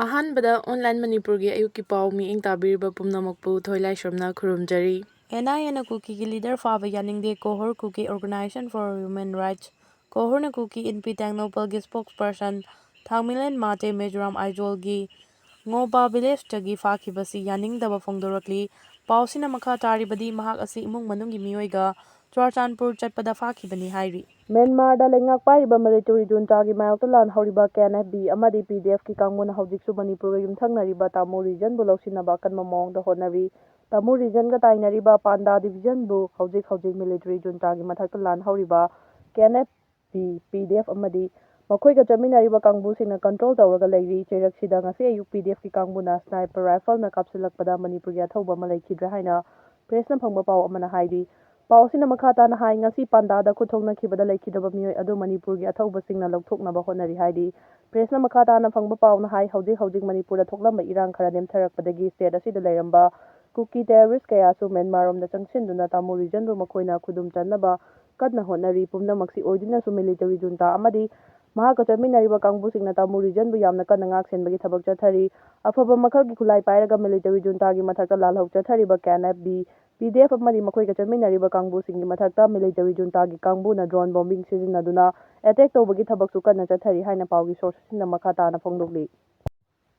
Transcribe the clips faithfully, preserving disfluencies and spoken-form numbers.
ꯑꯍꯥꯟꯕꯗ ꯑꯣꯟꯂꯥꯏꯟ ꯃꯅꯤꯄꯨꯔꯒꯤ ꯑꯌꯨꯛꯀꯤ ꯄꯥꯎ ꯃꯤꯠꯌꯦꯡ ꯇꯥꯕꯤꯔꯤꯕ ꯄꯨꯝꯅꯃꯛꯄꯨ ꯊꯣꯏꯂꯥꯏꯁ꯭ꯔꯝꯅ ꯈꯨꯔꯨꯝꯖꯔꯤ꯫ ꯑꯦꯟ ꯑꯥꯏ ꯑꯦꯅ ꯀꯨꯀꯤꯒꯤ ꯂꯤꯗꯔ ꯐꯥꯕ ꯌꯥꯅꯤꯡꯗꯦ, ꯀꯣꯍꯣꯔ ꯀꯨꯀꯤ ꯑꯣꯔꯒꯅꯥꯏꯖꯦꯁꯟ ꯐꯣꯔ ꯍ꯭ꯌꯨꯃꯦꯟ ꯔꯥꯏꯠꯁ, ꯀꯣꯍꯣꯔꯅ ꯀꯨꯀꯤ ꯏꯟꯄꯤ ꯇꯦꯡꯅꯧꯄꯜꯒꯤ ꯁ꯭ꯄꯣꯛꯁ ꯄꯔꯁꯟ ꯊꯥꯡꯃꯤꯂꯦꯟ ꯃꯥꯇꯦ ꯃꯤꯖꯣꯔꯥꯝ ꯑꯥꯏꯖꯣꯜꯒꯤ ꯉꯣꯕꯥ ꯚꯤꯂꯦꯖꯇꯒꯤ ꯐꯥꯈꯤꯕꯁꯤ ꯌꯥꯅꯤꯡꯗꯕ ꯐꯣꯡꯗꯣꯔꯛꯂꯤ꯫ ꯄꯥꯎꯁꯤꯅ ꯃꯈꯥ ꯇꯥꯔꯤꯕꯗꯤ ꯃꯍꯥꯛ ꯑꯁꯤ ꯏꯃꯨꯡ ꯃꯅꯨꯡꯒꯤ ꯃꯤꯑꯣꯏꯒ ꯆꯨꯔꯆꯥꯟꯄꯨꯔ ꯆꯠꯄꯗ ꯐꯥꯈꯤꯕꯅꯤ ꯍꯥꯏꯔꯤ꯫ ꯃ꯭ꯌꯥꯟꯃꯥꯔꯗ ꯂꯩꯉꯥꯛ ꯄꯥꯏꯔꯤꯕ ꯃꯤꯂꯤꯇꯔꯤ ꯖꯨꯟꯇꯥꯒꯤ ꯃꯥꯌꯣꯛꯇ ꯂꯥꯟ ꯍꯧꯔꯤꯕ ꯀꯦ ꯑꯦꯟ ꯑꯦꯐ ꯕꯤ ꯑꯃꯗꯤ ꯄꯤ ꯗꯤ ꯑꯦꯐꯀꯤ ꯀꯥꯡꯕꯨꯅ ꯍꯧꯖꯤꯛꯁꯨ ꯃꯅꯤꯄꯨꯔꯒ ꯌꯨꯝꯊꯪꯅꯔꯤꯕ ꯇꯥꯃꯨ ꯔꯤꯖꯟꯕꯨ ꯂꯧꯁꯤꯟꯅꯕ ꯑꯀꯟꯕ ꯃꯑꯣꯡꯗ ꯍꯣꯠꯅꯔꯤ꯫ ꯇꯥꯃꯨ ꯔꯤꯖꯟꯒ ꯇꯥꯏꯅꯔꯤꯕ ꯄꯥꯟꯗꯥ ꯗꯤꯕꯤꯖꯟꯕꯨ ꯍꯧꯖꯤꯛ ꯍꯧꯖꯤꯛ ꯃꯤꯂꯤꯇꯔꯤ ꯖꯨꯟꯇꯥꯒꯤ ꯃꯊꯛꯇ ꯂꯥꯟ ꯍꯧꯔꯤꯕ K N F B, P D F ꯑꯃꯗꯤ ꯃꯈꯣꯏꯒ ꯆꯠꯃꯤꯟꯅꯔꯤꯕ ꯀꯥꯡꯕꯨꯁꯤꯡꯅ ꯀꯟꯇ꯭ꯔꯣꯜ ꯇꯧꯔꯒ ꯂꯩꯔꯤ꯫ ꯆꯩꯔꯛꯁꯤꯗ ꯉꯁꯤ ꯑꯌꯨꯛ ꯄꯤ ꯗꯤ ꯑꯦꯐꯀꯤ ꯀꯥꯡꯕꯨꯅ ꯁ꯭ꯅꯥꯏꯄꯔ ꯔꯥꯏꯐꯜꯅ ꯀꯥꯞꯁꯤꯜꯂꯛꯄꯗ ꯃꯅꯤꯄꯨꯔꯒꯤ ꯑꯊꯧꯕ ꯑꯃ ꯂꯩꯈꯤꯗ꯭ꯔꯦ ꯍꯥꯏꯅ ꯄ꯭ꯔꯦꯁꯅ ꯐꯪꯕ ꯄꯥꯎ ꯑꯃꯅ ꯍꯥꯏꯔꯤ꯫ ꯄꯥꯎ ꯑꯁꯤꯅ ꯃꯈꯥ ꯇꯥꯅ ꯍꯥꯏ, ꯉꯁꯤ ꯄꯥꯟꯗꯥꯗ ꯈꯨꯠ ꯊꯣꯛꯅꯈꯤꯕꯗ ꯂꯩꯈꯤꯗꯕ ꯃꯤꯑꯣꯏ ꯑꯗꯨ ꯃꯅꯤꯄꯨꯔꯒꯤ ꯑꯊꯧꯕꯁꯤꯡꯅ ꯂꯧꯊꯣꯛꯅꯕ ꯍꯣꯠꯅꯔꯤ ꯍꯥꯏꯔꯤ꯫ ꯄ꯭ꯔꯦꯁꯅ ꯃꯈꯥ ꯇꯥꯅ ꯐꯪꯕ ꯄꯥꯎꯅ ꯍꯥꯏ, ꯍꯧꯖꯤꯛ ꯍꯧꯖꯤꯛ ꯃꯅꯤꯄꯨꯔꯗ ꯊꯣꯛꯂꯝꯕ ꯏꯔꯥꯡ ꯈꯔ ꯅꯦꯝꯊꯔꯛꯄꯗꯒꯤ ꯁ꯭ꯇꯦꯠ ꯑꯁꯤꯗ ꯂꯩꯔꯝꯕ ꯀꯨꯀꯤ ꯇꯦꯔꯣꯔꯤꯁ ꯀꯌꯥꯁꯨ ꯃ꯭ꯌꯥꯟꯃꯥꯔꯔꯣꯝꯗ ꯆꯪꯁꯤꯟꯗꯨꯅ ꯇꯥꯃꯨ ꯔꯤꯖꯟꯕꯨ ꯃꯈꯣꯏꯅ ꯈꯨꯗꯨꯝ ꯆꯟꯅꯕ ꯀꯟꯅ ꯍꯣꯠꯅꯔꯤ꯫ ꯄꯨꯝꯅꯃꯛꯁꯤ ꯑꯣꯏꯗꯨꯅꯁꯨ ꯃꯤꯂꯤꯇꯔꯤ ꯖꯨꯟꯇꯥ ꯑꯃꯗꯤ ꯃꯍꯥꯛꯀ ꯆꯠꯃꯤꯟꯅꯔꯤꯕ ꯀꯥꯡꯕꯨꯁꯤꯡꯅ ꯇꯥꯃꯨ ꯔꯤꯖꯟꯕꯨ ꯌꯥꯝꯅ ꯀꯟꯅ ꯉꯥꯛ ꯁꯦꯟꯕꯒꯤ ꯊꯕꯛ ꯆꯠꯊꯔꯤ꯫ ꯑꯐꯕ ꯃꯈꯜꯒꯤ ꯈꯨꯠꯂꯥꯏ ꯄꯥꯏꯔꯒ ꯃꯤꯂꯤꯇꯔꯤ ꯖꯨꯟꯇꯥꯒꯤ ꯃꯊꯛꯇ ꯂꯥꯜꯍꯧ ꯆꯠꯊꯔꯤꯕ K N F B, P D F ꯑꯃꯗꯤ ꯃꯈꯣꯏꯒ ꯆꯠꯃꯤꯟꯅꯔꯤꯕ ꯀꯥꯡꯕꯨꯁꯤꯡꯒꯤ ꯃꯊꯛꯇ ꯃꯤꯂꯤꯇꯔꯤ ꯖꯨꯟꯇꯥꯒꯤ ꯀꯥꯡꯕꯨꯅ ꯗ꯭ꯔꯣꯟ ꯕꯣꯝꯕꯤꯡ ꯁꯤꯖꯤꯟꯅꯗꯨꯅ ꯑꯦꯇꯦꯛ ꯇꯧꯕꯒꯤ ꯊꯕꯛꯁꯨ ꯀꯟꯅ ꯆꯠꯊꯔꯤ ꯍꯥꯏꯅ ꯄꯥꯎꯒꯤ ꯁꯣꯔꯁꯁꯤꯡꯅ ꯃꯈꯥ ꯇꯥꯅ ꯐꯣꯡꯗꯣꯛꯂꯤ꯫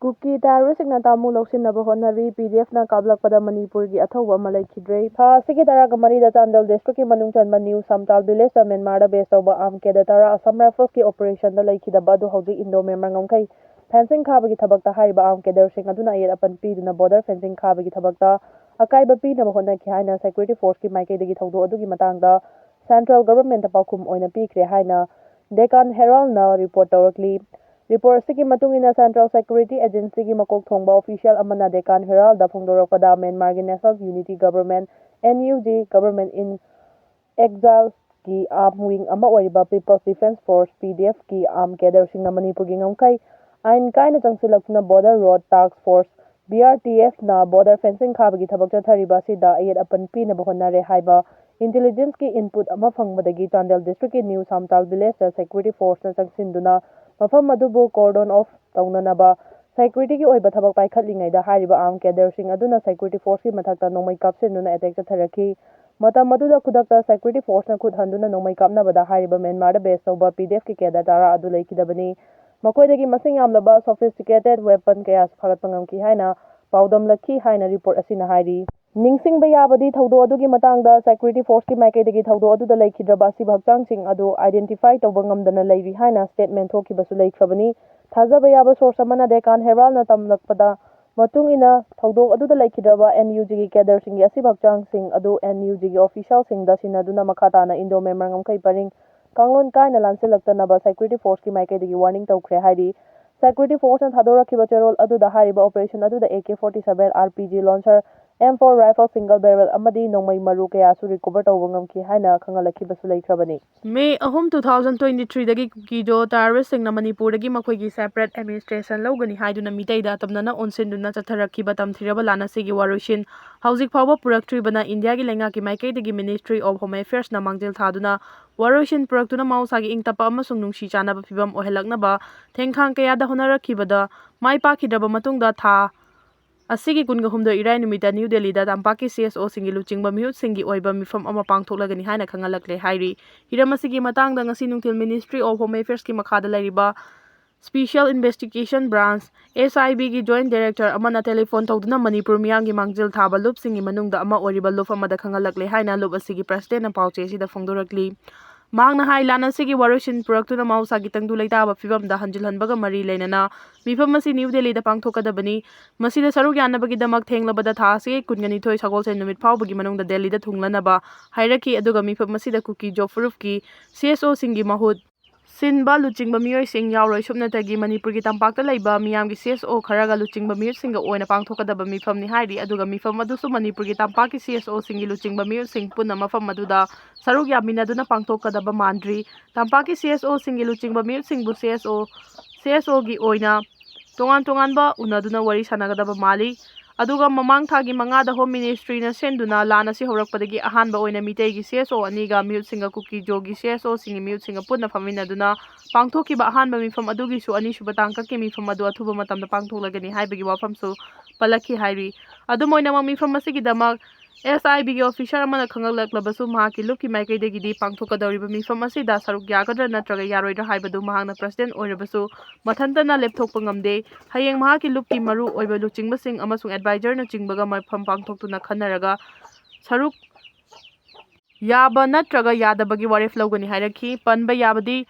ꯀꯨꯀꯤ ꯇꯦꯔꯣꯔꯤꯁꯁꯤꯡꯅ ꯇꯥꯃꯨ ꯂꯧꯁꯤꯟꯅꯕ ꯍꯣꯠꯅꯔꯤ꯫ ꯄꯤ ꯗꯤ ꯑꯦꯐꯅ ꯀꯥꯞꯂꯛꯄꯗ ꯃꯅꯤꯄꯨꯔꯒꯤ ꯑꯊꯧꯕ ꯑꯃ ꯂꯩꯈꯤꯗ꯭ꯔꯦ꯫ ꯊꯥ ꯑꯁꯤꯒꯤ ꯇꯔꯥꯒ ꯃꯔꯤꯗ ꯆꯥꯟꯗꯦꯜ ꯗꯤꯁꯇ꯭ꯔꯤꯛꯀꯤ ꯃꯅꯨꯡ ꯆꯟꯕ ꯅ꯭ꯌꯨ ꯁꯝꯇꯥꯜ ꯚꯤꯂꯦꯖꯇ ꯃ꯭ꯌꯥꯟꯃꯥꯔꯗ ꯕꯦꯁ ꯇꯧꯕ ꯑꯥꯔꯝ ꯀꯦꯗꯔ ꯇꯔꯥ ꯑꯁꯥꯝ ꯔꯥꯏꯐꯜꯁꯀꯤ ꯑꯣꯄꯔꯦꯁꯟꯗ ꯂꯩꯈꯤꯗꯕ ꯑꯗꯨ ꯍꯧꯖꯤꯛ ꯏꯟꯗꯣ ꯃ꯭ꯌꯥꯟꯃꯥꯔ ꯉꯝꯈꯩ ꯐꯦꯟꯁꯤꯡ ꯈꯥꯕꯒꯤ ꯊꯕꯛꯇ ꯍꯥꯏꯔꯤꯕ ꯑꯥꯔꯝ ꯀꯦꯗꯔꯁꯤꯡ ꯑꯗꯨꯅ ꯑꯌꯦꯠ ꯑꯄꯟ ꯄꯤꯗꯨꯅ ꯕꯣꯔꯗꯔ ꯐꯦꯟꯁꯤꯡ ꯈꯥꯕꯒꯤ ꯊꯕꯛꯇ ꯑꯀꯥꯏꯕ ꯄꯤꯅꯕ ꯍꯣꯠꯅꯈꯤ ꯍꯥꯏꯅ ꯁꯦꯀ꯭ꯌꯨꯔꯤꯇꯤ ꯐꯣꯔꯁꯀꯤ ꯃꯥꯏꯀꯩꯗꯒꯤ ꯊꯧꯗꯣꯛ ꯑꯗꯨꯒꯤ ꯃꯇꯥꯡꯗ ꯁꯦꯟꯇ꯭ꯔꯦꯜ ꯒꯚꯔꯟꯃꯦꯟꯠꯇ ꯄꯥꯎꯈꯨꯝ ꯑꯣꯏꯅ ꯄꯤꯈ꯭ꯔꯦ ꯍꯥꯏꯅ ꯗꯦꯀꯥꯟ ꯍꯦꯔꯥꯜꯗꯅ ꯔꯤꯄꯣꯔꯠ ꯇꯧꯔꯛꯂꯤ꯫ ꯔꯤꯄꯣꯔꯠ ꯑꯁꯤꯒꯤ ꯃꯇꯨꯡ ꯏꯟꯅ, ꯁꯦꯟꯇ꯭ꯔꯦꯜ ꯁꯦꯀ꯭ꯌꯨꯔꯤꯇꯤ ꯑꯦꯖꯦꯟꯁꯤꯒꯤ ꯃꯀꯣꯛ ꯊꯣꯡꯕ ꯑꯣꯐꯤꯁꯤꯌꯦꯜ ꯑꯃꯅ ꯗꯦꯀꯥꯟ ꯍꯦꯔꯥꯜꯗ ꯐꯣꯡꯗꯣꯔꯛꯄꯗ, ꯃ꯭ꯌꯥꯟꯃꯥꯔꯒꯤ national unity government, N U G, government in ꯑꯦꯛꯖꯥꯏꯜꯒꯤ ꯑꯥꯔꯝ ꯋꯤꯡ ꯑꯃ ꯑꯣꯏꯔꯤꯕ people's defence force, P D ꯑꯦꯐꯀꯤ ꯑꯥꯔꯝ ꯀꯦꯗꯔꯁꯤꯡꯅ ꯃꯅꯤꯄꯨꯔꯒꯤ ꯉꯝꯈꯩ ꯑꯥꯏꯟ ꯀꯥꯏꯅ ꯆꯪꯁꯤꯜꯂꯛꯇꯨꯅ ꯕꯣꯔꯗꯔ ꯔꯣꯗ ꯇꯥꯛꯁ ꯐꯣꯔꯁ, ꯕꯤ ꯑꯥꯔ ꯇꯤ ꯑꯦꯐꯅ ꯕꯣꯔꯗꯔ ꯐꯦꯟꯁꯤꯡ ꯈꯥꯕꯒꯤ ꯊꯕꯛ ꯆꯠꯊꯔꯤꯕ ꯑꯁꯤꯗ ꯑꯌꯦꯠ ꯑꯄꯟ ꯄꯤꯅꯕ ꯍꯣꯠꯅꯔꯦ ꯍꯥꯏꯕ ꯏꯟꯇꯦꯂꯤꯖꯦꯟꯁꯀꯤ ꯏꯟꯄꯨꯠ ꯑꯃ ꯐꯪꯕꯗꯒꯤ ꯆꯥꯟꯗꯦꯜ ꯗꯤꯁꯇ꯭ꯔꯤꯛꯀꯤ ꯅ꯭ꯌꯨ ꯁꯝꯇꯥꯜ ꯚꯤꯂꯦꯖꯇ ꯁꯦꯀ꯭ꯌꯨꯔꯤꯇꯤ ꯐꯣꯔꯁꯅ ꯆꯪꯁꯤꯟꯗꯨꯅ ꯃꯐꯝ ꯑꯗꯨꯕꯨ ꯀꯣꯔꯗꯣꯟ ꯑꯣꯐ ꯇꯧꯅꯅꯕ ꯁꯦꯀ꯭ꯌꯨꯔꯤꯇꯤꯒꯤ ꯑꯣꯏꯕ ꯊꯕꯛ ꯄꯥꯏꯈꯠꯂꯤꯉꯩꯗ ꯍꯥꯏꯔꯤꯕ ꯑꯥꯔꯝ ꯀꯦꯗꯔꯁꯤꯡ ꯑꯗꯨꯅ ꯁꯦꯀ꯭ꯌꯨꯔꯤꯇꯤ ꯐꯣꯔꯁꯀꯤ ꯃꯊꯛꯇ ꯅꯣꯡꯃꯩ ꯀꯥꯞꯁꯤꯟꯗꯨꯅ ꯑꯦꯇꯦꯛ ꯆꯠꯊꯔꯛꯈꯤ꯫ ꯃꯇꯝ ꯑꯗꯨꯗ ꯈꯨꯗꯛꯇ ꯁꯦꯀ꯭ꯌꯨꯔꯤꯇꯤ ꯐꯣꯔꯁꯅ ꯈꯨꯠ ꯍꯟꯗꯨꯅ ꯅꯣꯡꯃꯩ ꯀꯥꯞꯅꯕꯗ ꯍꯥꯏꯔꯤꯕ ꯃ꯭ꯌꯥꯟꯃꯥꯔꯗ ꯕꯦꯁ ꯇꯧꯕ ꯄꯤ ꯗꯤ ꯑꯦꯐꯀꯤ ꯀꯦꯗꯔ ꯇꯔꯥ ꯑꯗꯨ ꯂꯩꯈꯤꯗꯕꯅꯤ꯫ ꯃꯈꯣꯏꯗꯒꯤ ꯃꯁꯤꯡ ꯌꯥꯝꯂꯕ ꯁꯣꯐꯤꯁꯇꯤꯀꯦꯇꯦꯗ ꯋꯦꯄꯟ ꯀꯌꯥꯁꯨ ꯐꯥꯒꯠꯄ ꯉꯝꯈꯤ ꯍꯥꯏꯅ ꯄꯥꯎꯗꯝꯂꯛꯈꯤ ꯍꯥꯏꯅ ꯔꯤꯄꯣꯔꯠ ꯑꯁꯤꯅ ꯍꯥꯏꯔꯤ꯫ ꯅꯤꯡꯁꯤꯡꯕ ꯌꯥꯕꯗꯤ, ꯊꯧꯗꯣꯛ ꯑꯗꯨꯒꯤ ꯃꯇꯥꯡꯗ ꯁꯦꯀ꯭ꯌꯨꯔꯤꯇꯤ ꯐꯣꯔꯁꯀꯤ ꯃꯥꯏꯀꯩꯗꯒꯤ ꯊꯧꯗꯣꯛ ꯑꯗꯨꯗ ꯂꯩꯈꯤꯗ꯭ꯔꯕ ꯑꯁꯤꯕ ꯍꯛꯆꯥꯡꯁꯤꯡ ꯑꯗꯨ ꯑꯥꯏꯗꯦꯟꯇꯤꯐꯥꯏ ꯇꯧꯕ ꯉꯝꯗꯅ ꯂꯩꯔꯤ ꯍꯥꯏꯅ ꯁ꯭ꯇꯦꯠꯃꯦꯟ ꯊꯣꯛꯈꯤꯕꯁꯨ ꯂꯩꯈ꯭ꯔꯕꯅꯤ꯫ ꯊꯥꯖꯕ ꯌꯥꯕ ꯁꯣꯔꯁ ꯑꯃꯅ ꯗꯦꯀꯥꯟ ꯍꯦꯔꯥꯜꯅ ꯇꯝꯂꯛꯄꯗ ꯃꯇꯨꯡ ꯏꯟꯅ, ꯊꯧꯗꯣꯛ ꯑꯗꯨꯗ ꯂꯩꯈꯤꯗ꯭ꯔꯕ ꯑꯦꯟ ꯌꯨ ꯖꯤꯒꯤ ꯀꯦꯗꯔꯁꯤꯡꯒꯤ ꯑꯁꯤꯕ ꯍꯛꯆꯥꯡꯁꯤꯡ ꯑꯗꯨ ꯑꯦꯟ ꯌꯨ ꯖꯤꯒꯤ ꯑꯣꯐꯤꯁꯤꯌꯦꯜꯁꯤꯡꯗ ꯁꯤꯟꯅꯗꯨꯅ ꯃꯈꯥ ꯇꯥꯅ ꯏꯟꯗꯣ ꯃ꯭ꯌꯥꯟꯃꯥꯔ ꯉꯝꯈꯩ ꯄꯔꯤꯡ ꯀꯥꯡꯂꯣꯟ ꯀꯥꯏꯅ ꯂꯥꯟꯁꯤꯜꯂꯛꯇꯅꯕ ꯁꯦꯀ꯭ꯌꯨꯔꯤꯇꯤ ꯐꯣꯔꯁꯀꯤ ꯃꯥꯏꯀꯩꯗꯒꯤ ꯋꯥꯔꯅꯤꯡ ꯇꯧꯈ꯭ꯔꯦ ꯍꯥꯏꯔꯤ꯫ ꯁꯦꯀ꯭ꯌꯨꯔꯤꯇꯤ ꯐꯣꯔꯁꯅ ꯊꯥꯗꯣꯔꯛꯈꯤꯕ ꯆꯦꯔꯣꯜ ꯑꯗꯨꯗ ꯍꯥꯏꯔꯤꯕ ꯑꯣꯄꯔꯦꯁꯟ ꯑꯗꯨꯗ A K forty seven, R P G launcher, M four rifle single barrel ꯑꯃꯗꯤ ꯅꯣꯡꯃꯩ ꯃꯔꯨ ꯀꯌꯥꯁꯨ ꯔꯤꯀꯣꯚꯔ ꯇꯧꯕ ꯉꯝꯈꯤ ꯍꯥꯏꯅ ꯈꯪꯍꯜꯂꯛꯈꯤꯕꯁꯨ ꯂꯩꯈ꯭ꯔꯕꯅꯤ꯫ ꯃꯦ ꯑꯍꯨꯝ, two thousand twenty three ꯗꯒꯤ ꯀꯨꯀꯤꯖꯣ ꯇꯦꯔꯣꯔꯤꯁꯁꯤꯡꯅ ꯃꯅꯤꯄꯨꯔꯗꯒꯤ ꯃꯈꯣꯏꯒꯤ separate administration ꯂꯧꯒꯅꯤ ꯍꯥꯏꯗꯨꯅ ꯃꯤꯇꯩꯗ ꯑꯇꯝꯅꯅ ꯑꯣꯟꯁꯤꯟꯗꯨꯅ ꯆꯠꯊꯔꯛꯈꯤꯕ ꯇꯝꯊꯤꯔꯕ ꯂꯥꯟ ꯑꯁꯤꯒꯤ ꯋꯥꯔꯣꯏꯁꯤꯟ ꯍꯧꯖꯤꯛ ꯐꯥꯎꯕ ꯄꯨꯔꯛꯇ꯭ꯔꯤꯕꯅ ꯏꯟꯗꯤꯌꯥꯒꯤ ꯂꯩꯉꯥꯛꯀꯤ ꯃꯥꯏꯀꯩꯗꯒꯤ Ministry of Home Affairs ꯅ ꯃꯥꯡꯖꯤꯜ ꯊꯥꯗꯨꯅ ꯋꯥꯔꯣꯏꯁꯤꯟ ꯄꯨꯔꯛꯇꯨꯅ ꯃꯍꯧꯁꯥꯒꯤ ꯏꯪ ꯇꯞꯄ ꯑꯃꯁꯨꯡ ꯅꯨꯡꯁꯤ ꯆꯥꯟꯅꯕ ꯐꯤꯚꯝ ꯑꯣꯏꯍꯜꯂꯛꯅꯕ ꯊꯦꯡꯈꯥꯡ ꯀꯌꯥꯗ ꯍꯣꯠꯅꯔꯛꯈꯤꯕꯗ ꯃꯥꯏ ꯄꯥꯛꯈꯤꯗ꯭ꯔꯕ ꯃꯇꯨꯡꯗ ꯊꯥ ꯑꯁꯤꯒꯤ ꯀꯨꯟꯒ ꯍꯨꯝꯗꯣꯏ ꯏꯔꯥꯏ ꯅꯨꯃꯤꯠꯇ ꯅ꯭ꯌꯨ ꯗꯦꯜꯂꯤꯗ ꯇꯝꯄꯥꯛꯀꯤ ꯁꯤ ꯑꯦꯁ ꯑꯣꯁꯤꯡꯒꯤ ꯂꯨꯆꯤꯡꯕ ꯃꯤꯍꯨꯠꯁꯤꯡꯒꯤ ꯑꯣꯏꯕ ꯃꯤꯐꯝ ꯑꯃ ꯄꯥꯡꯊꯣꯛꯂꯒꯅꯤ ꯍꯥꯏꯅ ꯈꯪꯍꯜꯂꯛꯂꯦ ꯍꯥꯏꯔꯤ꯫ ꯍꯤꯔꯝ ꯑꯁꯤꯒꯤ ꯃꯇꯥꯡꯗ ꯉꯁꯤ ꯅꯨꯡꯊꯤꯜ Ministry of Home Affairs ꯀꯤ ꯃꯈꯥꯗ ꯂꯩꯔꯤꯕ Special Investigation Branch, S I B ꯒꯤ Joint Director ꯑꯃꯅ ꯇꯦꯂꯤꯐꯣꯟ ꯇꯧꯗꯨꯅ ꯃꯅꯤꯄꯨꯔ ꯃꯤꯌꯥꯝꯒꯤ ꯃꯥꯡꯖꯤꯜ ꯊꯥꯕ ꯂꯨꯞꯁꯤꯡꯒꯤ ꯃꯅꯨꯡꯗ ꯑꯃ ꯑꯣꯏꯔꯤꯕ ꯂꯨꯞ ꯑꯃꯗ ꯈꯪꯍꯜꯂꯛꯂꯦ ꯍꯥꯏꯅ ꯂꯨꯞ ꯑꯁꯤꯒꯤ ꯄ꯭ꯔꯁꯤꯗꯦꯟꯅ ꯄꯥꯎꯆꯦ ꯑꯁꯤꯗ ꯐꯣꯡꯗꯣꯔꯛꯂꯤ꯫ ꯃꯍꯥꯛꯅ ꯍꯥꯏ, ꯂꯥꯟ ꯑꯁꯤꯒꯤ ꯋꯥꯔꯣꯏꯁꯤꯟ ꯄꯨꯔꯛꯇꯨꯅ ꯃꯍꯧꯁꯥꯒꯤ ꯇꯪꯗꯨ ꯂꯩꯇꯥꯕ ꯐꯤꯕꯝꯗ ꯍꯟꯖꯤꯜꯍꯟꯕꯒ ꯃꯔꯤ ꯂꯩꯅꯅ ꯃꯤꯐꯝ ꯑꯁꯤ ꯅ꯭ꯌꯨ ꯗꯦꯜꯂꯤꯗ ꯄꯥꯡꯊꯣꯛꯀꯗꯕꯅꯤ꯫ ꯃꯁꯤꯗ ꯁꯔꯨꯛ ꯌꯥꯅꯕꯒꯤꯗꯃꯛ ꯊꯦꯡꯂꯕꯗ ꯊꯥ ꯑꯁꯤꯒꯤ ꯀꯨꯟꯒ ꯅꯤꯊꯣꯏ ꯁꯒꯣꯜꯁꯦꯟ ꯅꯨꯃꯤꯠ ꯐꯥꯎꯕꯒꯤ ꯃꯅꯨꯡꯗ ꯗꯦꯜꯂꯤꯗ ꯊꯨꯡꯂꯅꯕ ꯍꯥꯏꯔꯛꯈꯤ꯫ ꯑꯗꯨꯒ ꯃꯤꯐꯝ ꯑꯁꯤꯗ ꯀꯨꯀꯤ ꯖꯣ ꯐꯨꯔꯨꯞꯀꯤ ꯁꯤ ꯑꯦꯁ ꯑꯣꯁꯤꯡꯒꯤ ꯃꯍꯨꯠ ꯁꯤꯟꯕ ꯂꯨꯆꯤꯡꯕ ꯃꯤꯑꯣꯏꯁꯤꯡ ꯌꯥꯎꯔꯣꯏ꯫ ꯁꯨꯞꯅꯇꯒꯤ ꯃꯅꯤꯄꯨꯔꯒꯤ ꯇꯝꯄꯥꯛꯇ ꯂꯩꯕ ꯃꯤꯌꯥꯝꯒꯤ ꯁꯤ ꯑꯦꯁ ꯑꯣ ꯈꯔꯒ ꯂꯨꯆꯤꯡꯕ ꯃꯤꯍꯨꯠꯁꯤꯡꯒ ꯑꯣꯏꯅ ꯄꯥꯡꯊꯣꯛꯀꯗꯕ ꯃꯤꯐꯝꯅꯤ ꯍꯥꯏꯔꯤ꯫ ꯑꯗꯨꯒ ꯃꯤꯐꯝ ꯑꯗꯨꯁꯨ ꯃꯅꯤꯄꯨꯔꯒꯤ ꯇꯝꯄꯥꯛꯀꯤ ꯁꯤ ꯑꯦꯁ ꯑꯣꯁꯤꯡꯒꯤ ꯂꯨꯆꯤꯡꯕ ꯃꯤꯍꯨꯠꯁꯤꯡ ꯄꯨꯟꯅ ꯃꯐꯝ ꯑꯗꯨꯗ ꯁꯔꯨꯛ ꯌꯥꯃꯤꯟꯅꯗꯨꯅ ꯄꯥꯡꯊꯣꯛꯀꯗꯕ ꯃꯥꯟꯗ꯭ꯔꯤ꯫ ꯇꯝꯄꯥꯛꯀꯤ ꯁꯤ ꯑꯦꯁ ꯑꯣꯁꯤꯡꯒꯤ ꯂꯨꯆꯤꯡꯕ ꯃꯤꯍꯨꯠꯁꯤꯡꯕꯨ ꯁꯤ ꯑꯦꯁ ꯑꯣ, ꯁꯤ ꯑꯦꯁ ꯑꯣꯒꯤ ꯑꯣꯏꯅ ꯇꯣꯉꯥꯟ ꯇꯣꯉꯥꯟꯕ ꯎꯅꯗꯨꯅ ꯋꯥꯔꯤ ꯁꯥꯟꯅꯒꯗꯕ ꯃꯥꯜꯂꯤ꯫ ꯑꯗꯨꯒ ꯃꯃꯥꯡ ꯊꯥꯒꯤ ꯃꯉꯥꯗ Home Ministryꯅ ꯁꯤꯟꯗꯨꯅ ꯂꯥꯟ ꯑꯁꯤ ꯍꯧꯔꯛꯄꯗꯒꯤ ꯑꯍꯥꯟꯕ ꯑꯣꯏꯅ ꯃꯤꯇꯩꯒꯤ C S O ꯑꯅꯤꯒ ꯃꯤꯍꯨꯠꯁꯤꯡꯒ ꯀꯨꯀꯤ ꯖꯣꯒꯤ C S Oꯁꯤꯡꯒꯤ ꯃꯤꯍꯨꯠꯁꯤꯡꯒ ꯄꯨꯟꯅ ꯐꯝꯃꯤꯟꯅꯗꯨꯅ ꯄꯥꯡꯊꯣꯛꯈꯤꯕ ꯑꯍꯥꯟꯕ ꯃꯤꯐꯝ ꯑꯗꯨꯒꯤꯁꯨ ꯑꯅꯤꯁꯨꯕ ꯇꯥꯡꯀꯛꯀꯤ ꯃꯤꯐꯝ ꯑꯗꯨ ꯑꯊꯨꯕ ꯃꯇꯝꯗ ꯄꯥꯡꯊꯣꯛꯂꯒꯅꯤ ꯍꯥꯏꯕꯒꯤ ꯋꯥꯐꯝꯁꯨ ꯄꯜꯂꯛꯈꯤ ꯍꯥꯏꯔꯤ꯫ ꯑꯗꯨꯝ ꯑꯣꯏꯅꯃꯛ, ꯃꯤꯐꯝ ꯑꯁꯤꯒꯤꯗꯃꯛ S I Bꯒꯤ officer ꯑꯃꯅ ꯈꯪꯂꯛꯂꯕꯁꯨ, ꯃꯍꯥꯛꯀꯤ ꯂꯨꯞꯀꯤ ꯃꯥꯏꯀꯩꯗꯒꯤꯗꯤ ꯄꯥꯡꯊꯣꯛꯀꯗꯧꯔꯤꯕ ꯃꯤꯐꯝ ꯑꯁꯤꯗ ꯁꯔꯨꯛ ꯌꯥꯒꯗ꯭ꯔꯥ ꯅꯠꯇ꯭ꯔꯒ ꯌꯥꯔꯣꯏꯗ꯭ꯔꯥ ꯍꯥꯏꯕꯗꯨ ꯃꯍꯥꯛꯅ president ꯑꯣꯏꯔꯕꯁꯨ ꯃꯊꯟꯇꯅ ꯂꯦꯞꯊꯣꯛꯄ ꯉꯝꯗꯦ꯫ ꯍꯌꯦꯡ ꯃꯍꯥꯛꯀꯤ ꯂꯨꯞꯀꯤ ꯃꯔꯨ ꯑꯣꯏꯕ ꯂꯨꯆꯤꯡꯕꯁꯤꯡ ꯑꯃꯁꯨꯡ advisorꯅꯆꯤꯡꯕꯒ ꯃꯐꯝ ꯄꯥꯡꯊꯣꯛꯇꯨꯅ ꯈꯟꯅꯔꯒ ꯁꯔꯨꯛ ꯌꯥꯕ ꯅꯠꯇ꯭ꯔꯒ ꯌꯥꯗꯕꯒꯤ ꯋꯥꯔꯦꯞ ꯂꯧꯒꯅꯤ ꯍꯥꯏꯔꯛꯈꯤ꯫ ꯄꯟꯕ ꯌꯥꯕꯗꯤ,